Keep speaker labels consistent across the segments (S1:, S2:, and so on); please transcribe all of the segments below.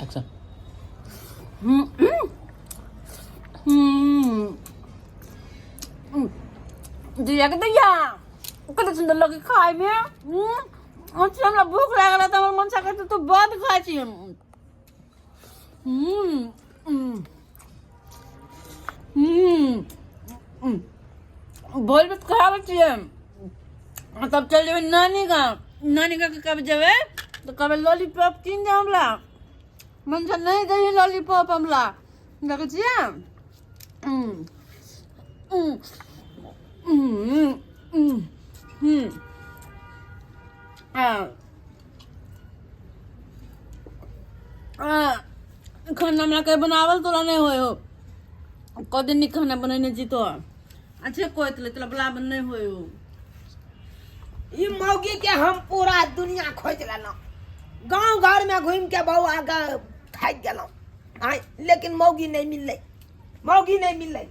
S1: Action.
S2: दैया के दैया, कते सुंदर लगे खाय में। अच्छा, हमरा भूख लागल है तऽ हमर मन से तू बड खाय छी। हम्म हम्म हम्म भोज में खाबै छियै, तब चल जेबै नानी गाँव। नानी गाँव के कब जेबै तऽ कहबै लॉलीपॉप कीन दे हमरा। मन से नहीं दही लॉलीपॉप हमरा, देखै छियै। हम्म हम्म हम्म हम्म हम्म आ आ खाना हमरा के बनावल तोरा नहीं होय हो। कदे नीक खाना बनेने छी तो अच्छे कोई तोला तोला बला नहीं होय हो।
S3: ई मौगी के हम पूरा दुनिया खोज लेलहुँ, गाँव घर में घूम के बौआ के थाकि गेलहुँ आँय, लेकिन मौगी नहीं मिललै, मौगी नहीं मिललै।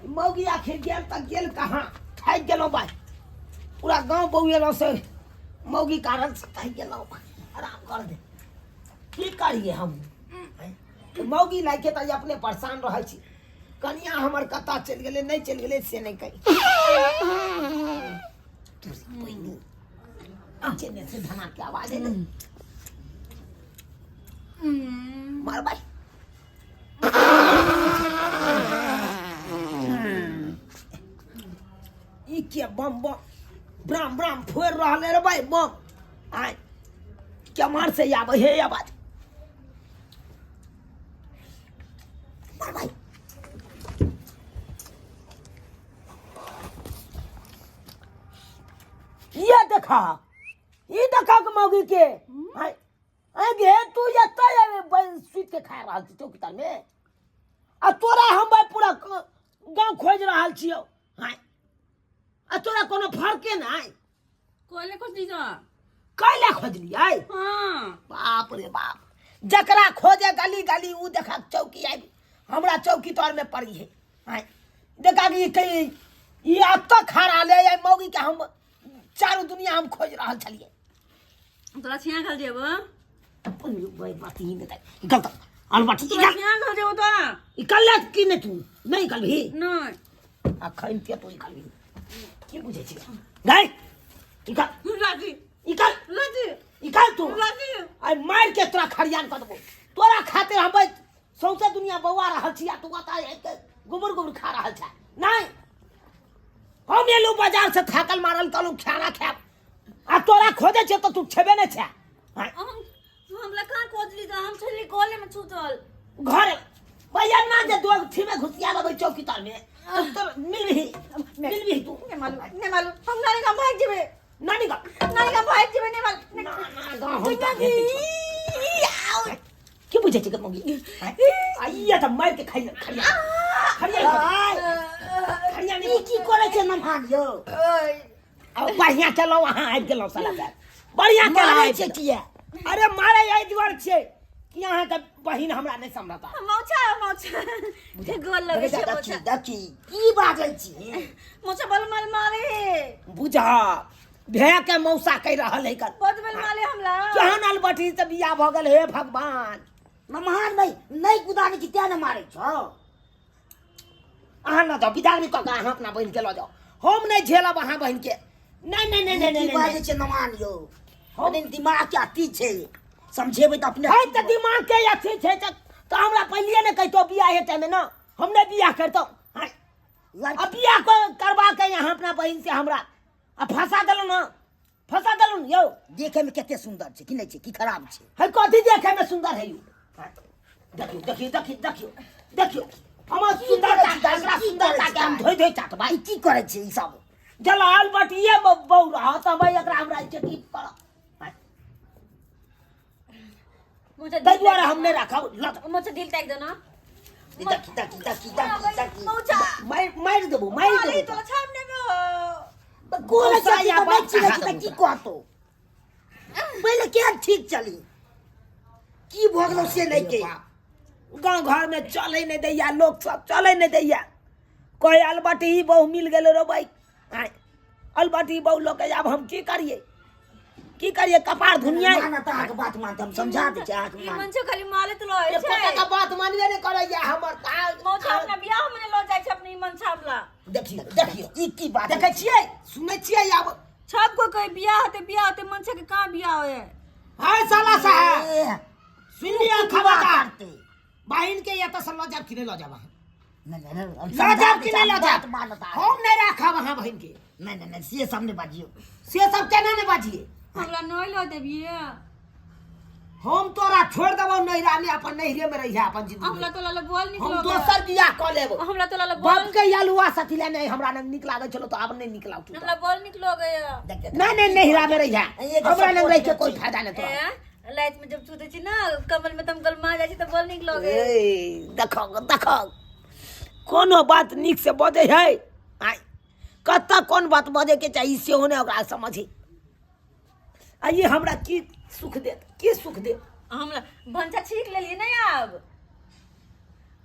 S3: मौगी आखिर गेल तऽ गेल कहाँ? थाकि गेलहुँ भाइ, पूरा गाँव बौएलहुँ से मौगी कारण से थाकि गेलहुँ। आराम कर दे, की करिए हम? आँय, मौगी लाइके तऽ अपने परेशान रहै छी। कनिया हमर कतऽ चलि गेलै, नहि चलि गेलै से नहि कही। चेने से धना के आवाज एलै। मार भाई, ई के बम बम ब्राम ब्राम फोड़ रहल है रे भाई बम? आय, केम्हर से आबै हे आवाज? मार भाई, ये देखा, ई देखा के मौगी के। आय आय गे, तू एतऽ आबि सुति के खा रहल छी चौकी तर में, आ तोरा हम भाई पूरा गाँव खोजि रहल छियौ। आय, आ तोरा कोनो फर्के नहि।
S2: कोयले खोजली तो?
S3: कैले खोजलियै?
S2: हाँ।
S3: बाप रे बाप, जकरा खोजे गली गली उ देखा चौकी आबि हमरा चौकी तर में पड़ी है। आय देखा कि कहीं ई अब तक खा रहल है मौगी के, हम चारू दुनिया हम खोज रहल छलियै।
S2: तोरा छिया खल जेबो।
S3: बात ही नहीं निकल तो अलबट।
S2: तोरा
S3: निकल।
S2: छिया खल जेबो तोरा।
S3: निकल ले की नहीं, तू नहीं निकल भी।
S2: नहीं।
S3: अखन के तू निकल भी की बुझै छी? गए, निकल।
S2: राजी।
S3: निकल।
S2: राजी।
S3: निकल तू।
S2: राजी।
S3: आइ मारि के तोरा खरियान कऽ देबो। तोरा खातिर हम सौंसे दुनिया बौआ रहल छी आ तू ओतऽ आबि कऽ गुबुर गुबुर खा रहल छै। नहीं, हम एलहुँ बाजार से थाकल मारल, कहलहुँ खाना खायब, आ तोरा खोजै छियौ तऽ तू छेबे नहि छै। आँय,
S2: हम हमरा कहाँ खोजली तो? हम छली कॉले में छूटल।
S3: घर भैया ना जे दो थी में घुसिया देबै चौकी तर में तो मिलबही, मिलबही तू।
S2: नहीं मालूम, नहीं मालूम, हम नानी का भाग जेबे।
S3: नानी का?
S2: नानी का भाग जेबे, नहीं मालूम।
S3: ना ना, गाँव हम तऽ की बुझै छी मौगी? आइया तऽ मारि के खाइ खरिया खरिया खरिया।
S4: ई की करै छै नमहान यौ?
S3: अब बढ़िया केलहुँ अहाँ आबि गेलहुँ साला साहब, बढ़िया केलहुँ
S4: मारै
S3: आबि
S4: छै
S3: गेलहुँ।
S4: किया?
S3: अरे मारे एहि दुआरे छियै कि अहाँके बहिन हमरा नहि समझता।
S2: मौचा मौचा गोल लगे छै।
S4: देखी
S2: मौचा।
S4: देखी, की बाजै छी?
S2: मौचा बल मल मारे।
S3: बुझा भै के मौसा कहि रहल है कर।
S2: बहुत बल मारे हमरा।
S3: केहन अलबटी से बियाह भऽ गेल, हे भगवान।
S4: नमहान भाई नहि कुदानै छी तें ने मारै छौ।
S3: अहाँ न जाउ, विदा कऽ के अहाँ अपना बहिन के लऽ जाउ, हम नहि झेलब अहाँ बहिन के। नहि नहि नहि नहि
S4: की
S3: नहि
S4: बाजै
S3: नहि
S4: छै नमहान यौ? हम दिमाग के अथी छै, समझेबै तऽ अपने।
S3: है तऽ दिमाग के अथी छै तऽ हमरा पहिले ने कहितो बियाह टाइम में ना, हम नहि बियाह करितहुँ। हाँ, आ बियाह करवा के यहाँ अपना बहिन से हमरा आ फंसा देलहुँ ना, फंसा देलहुँ ने यौ।
S4: देखे में कते सुंदर छै कि नहि छै कि खराब छै?
S3: है कथी देखे में सुंदर है यौ? देखियौ देखियौ देखियौ देखियौ देखियौ, हमर सुंदरता के, हमरा
S4: की
S3: सुंदरता
S4: करै
S3: के हम
S4: छै?
S3: धोइ धोइ चाटबै।
S4: ई की करै छै ई सब?
S3: जलाल बटिए बौ रहत हम एकरा, हमरा जे की करब?
S2: मौचा।
S3: ताहि दुआरे हम नहि राखब, लऽ जाउ।
S2: मौचा दिल ताक दो ना।
S4: देखी देखी देखी देखी देखी।
S2: मौचा।
S3: मारि मारि देबो, मारि
S2: मारे
S3: देबो।
S2: तो छामने में हो।
S4: कोन
S3: मौसा
S4: छै
S3: या
S4: तऽ नहि
S3: बाप
S4: चिन्है
S3: कहा
S4: छी तऽ
S3: देबो
S4: की
S3: तोरा।
S4: कहतौ? पहिले केहन ठीक चली, की भऽ गेलौ से नहि के।
S3: गाँव घर में चले नहीं दैया लोग सब, चले नहीं दैया। कहे अलबट ही बहु मिल गेल रो भाई। आँय, अलबट ही बहु लोग के आब हम की करिए? की करिए कपार धुनिया
S4: मानत अहाँके बात मानत हम समझा दै छी अहाँके
S2: ई
S4: मान
S2: मनछो खाली मारैत रहै
S3: एको
S2: छै
S3: टका बात मानबे नहि करैया हमर
S2: मौसा अपना बियाह में लऽ जाइ छै अपने ई मनछा वाला
S4: देखियौ देखियौ ई की बात
S3: देखै छियै सुनै छियै आब
S2: सब कोई कहे बियाह होते बियाह होते मनछा के कहाँ बियाह होए
S3: हाय साला साहब
S4: ए,
S3: सुन लिअ
S4: की बात
S3: खबरदार
S4: करतै?
S3: बहिन के एतऽ से लऽ जायब कि नहि लऽ जायब अहाँ
S4: नहि, नहि, नहि, हम
S3: लऽ
S4: समझा
S3: जायब
S4: दै
S3: कि
S4: छी,
S3: नहि लऽ
S4: बात
S3: जायब
S4: मानत अहाँके।
S3: हम नहि राखब अहाँ बहिन के
S4: नहि नहि नहि से सब नहि बाजियौ
S3: से सब केना नहि बाजिए
S2: हमरा नहीं लऽ देबिए
S3: हम तोरा छोड़ देबौ नैहरा में अपन नैहरे में रहिहे अपन जिंदगी
S2: हमरा तो लाला बोल निकलो
S3: हम दोसर बियाह कऽ लेब
S2: हमरा तो लाला बोल
S3: बाप के आलुआ साथी ले नहीं हमरा लग निक लागै छलो तो आब नहीं निक लागतो
S2: हमरा बोल निकलो गया
S4: देख, देख,
S3: नहीं नहीं नैहरा में रहिहे
S4: एक
S3: हमरा लग रहि के
S4: सपोर्ट
S3: कोई फायदा नहीं तोरा
S2: ए लाइट में जब छूते छी ना कमल में तम गलमा जाइ छी त बोल निकलो गए
S3: ए देखो देखो कोनो बात नीक से बजै है आइ कतऽ कोन बात बजै के चाही सेहो नहि ओकरा समझै आ ये हमरा की सुख देत की सुख देत
S2: हमरा भनसा छीक लेलिए नहीं आब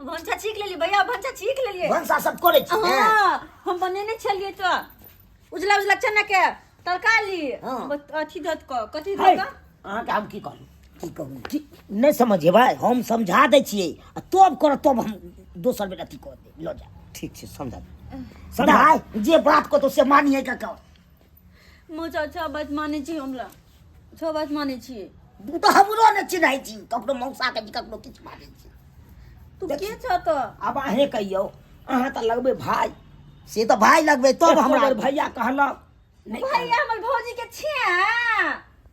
S2: भनसा छीक लेलिए भैया भनसा छीक लेलिए
S4: भनसा सब करै छी ने?
S2: हाँ हम बनेने छलिए तो उजला उजला चना के तरकारी
S4: हाँ।
S2: अथी धत क कथी
S3: है
S2: धत क
S3: अहाँके हम की कहलहुँ
S4: की कहू की नहि समझेबै हम समझा दै छियै आ तब करत तब हम दोसर बेर अथी कऽ देब लऽ जायब
S3: ठीक छै समझा
S4: समझा जे बात कहतौ से मानिए कऽ कह
S2: मोचा छह बात मानै छी हमरा छह बात मानै छी
S4: तू तऽ हमरो नहि चिन्है छी ककरो मौसाके छी ककरो किछु मानै छी
S2: तू के छ तऽ
S3: आब अहें कहियौ अहाँ तऽ लगबै भाय
S4: से तऽ भाय लगबै तब
S3: एको
S4: हमरा
S3: बेर भैया कहलक नहि
S2: भैया हमर भौजी के छिया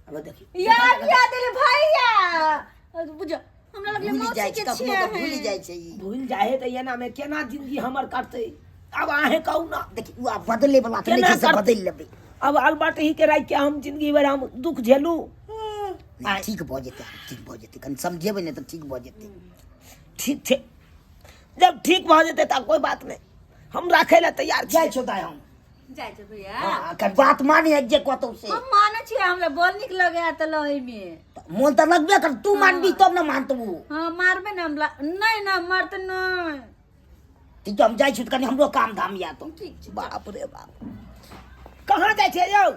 S3: कहलक। आब देखियौ
S2: याद याद एले भैया बुझ हमरा लगले
S4: भूलि
S2: मौसी
S4: जाइ
S2: के
S4: छै कखनो
S2: छिया
S4: तऽ भूलि जाइ छै ई
S3: भूलि जाइ है तऽ एना मे केना जिंदगी हमर कटतै आब अहें कहू ना
S4: देखी ओ आब बदले वाला तऽ नहि
S3: केना
S4: छै से
S3: करतै?
S4: बदलि लेबै
S3: अब अल्बर्ट ही के राखि के हम जिंदगी भरि हम दुख झेलू
S4: नहि, ठीक भऽ जेतै ठीक भऽ जेतै कनि समझेबै ने तऽ ठीक भऽ जेतै
S3: ठीक छै जब ठीक भऽ जेतै तब कोई बात नहि हम राखै लए तैयार
S4: जाइ
S3: छी
S4: छौ दाइ हम
S2: जाइ छै भैया
S4: हँ, एकर बात मानी है जे कहतौ से
S2: हम मानै छियै हमरा बोल नीक लगैया तऽ लहै मे
S4: मोन तऽ लगबे कर तू मानबी तब ने मानतौ ओ
S2: हँ मारबै ने हमरा नहि ने मारतै नहि
S4: ठीक छै हम जाइ छी तऽ कनि हमरो काम धाम या तो
S2: ठीक छै
S3: बाप रे बाप कहाँ जाइ छियै यौ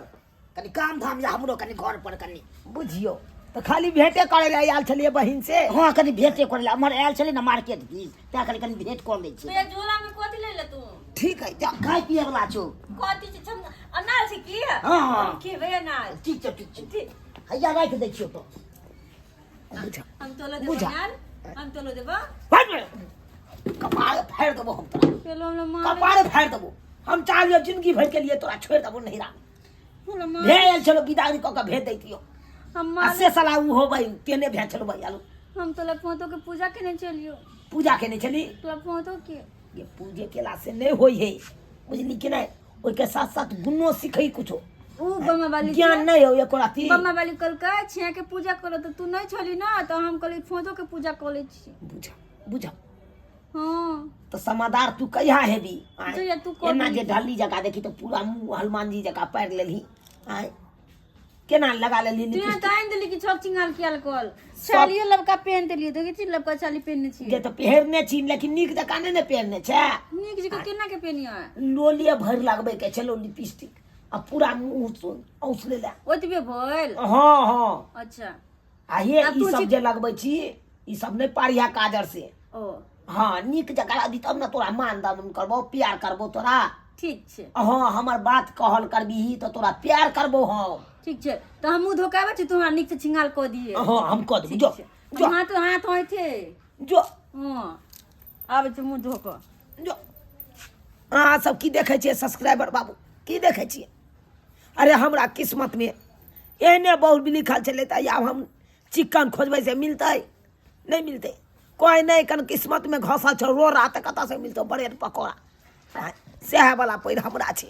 S4: कनि काम धाम या हमरो कनि घर पर कनि
S3: बुझियौ तऽ खाली भेंटे करै लए आयल छलियै बहिन से
S4: हँ कनि भेंटे करै लए हमर आयल छलै ने मार्केट दिस तैं कनि कनि भेंट कऽ लै छी
S2: भैया झोला में कथी ले ले तू
S3: ठीक है जा
S4: खाय पिए वाला छौ
S2: कथी छै अनार छै की
S4: हँ, हँ।
S2: हम खेबै अनार
S4: ठीक छै ठीक छै
S2: ठीक
S4: हैया राखि दै छियौ तो
S3: बुझा
S2: हम तोलो देबो
S3: बुझा।
S2: अनार हम तोलो देबो
S3: भाग बे। कपार फाड़ि देबो हम तोरा
S2: चलो हमरा माँ
S3: कपार फाड़ि देबो हम चाहलियो जिंदगी भर के लिए तोरा छोड़ि देबो नहिरा
S2: हमरा माँ
S3: भेल छलो विदागरी कऽ के भेज दैतियो
S2: हम
S3: आ
S2: माँ
S3: से साला उ होबै तेने भेल छलो भैया
S2: हम तोला पोतो के पूजा केने चलियो
S3: पूजा केने छली
S2: तोला पोतो के
S3: ये पूजे केला से नहीं होई है बुझली कि नहीं ओहिके साथ साथ गुणो सीखै कुछो
S2: ऊ बम्मा वाली
S3: ज्ञान नहीं हो एको राती
S2: बम्मा वाली कहलकै छिया के पूजा करो तऽ तू नहीं छली ना तऽ हम कहली फोटो के पूजा कऽ लै छी
S3: बुझा बुझा
S2: हाँ
S3: तो समादार तू कहिया हेबी आँय?
S2: जहिया तू कहबी।
S3: एना जे ढल्ली जका देखी तो पूरा मुंह हनुमान जी जका पैर लेलही आँय केना लगा लेलही
S2: तू यहाँ
S3: लिपस्टिक
S2: तऽ आनि देली कि छक चिंगाल कियाल कल साड़ियो लबका पहन देलियै देखै छी लबका साड़ी पहनने
S3: जे
S2: छियै
S3: तऽ पहिरने छी लेकिन नीक जकाँ नहि ने पहिरने छै
S2: नीक जकाँ केना के पहनियै
S3: लोलिए भरि लगबै के छै लिपस्टिक आ पूरा मुंह औस ले
S2: ओतबे भेल
S3: हँ हँ
S2: अच्छा
S3: आ हे
S2: आब
S3: ई
S2: तू
S3: सब
S2: छी-
S3: जे लगबै छी ई सब नहि पारिहा काजर से
S2: ओ
S3: हँ नीक जकाँ रहबी तब ने तोरा मान दान करबो प्यार करबो तोरा
S2: ठीक छै
S3: हँ हमर बात कहल करबीही तऽ तोरा प्यार करबो हम
S2: ठीक छै तऽ हम मुँह धोकाबै छी तू हमरा नीक से छिंगाल कऽ दिहे
S3: हँ हम कऽ देबो
S2: ठीक
S3: जो
S2: छै
S3: जो
S2: हम हाथ हाथ होइ छै
S3: जो
S2: हँ आबै छै मुँह धो कऽ
S3: जो अहाँ सब की देखै छियै सब्सक्राइबर बाबू की देखै छियै अरे हमरा किस्मतमे एहने बहुत लिखल छलै तऽ आब हम चिक्कन खोजबै से मिलतै नहि मिलतै कोइ नहि कन किस्मतमे घसल छौ रोड़ा तऽ कतऽसँ मिलतौ ब्रेड पकौड़ा सएह वला पैर हमरा छै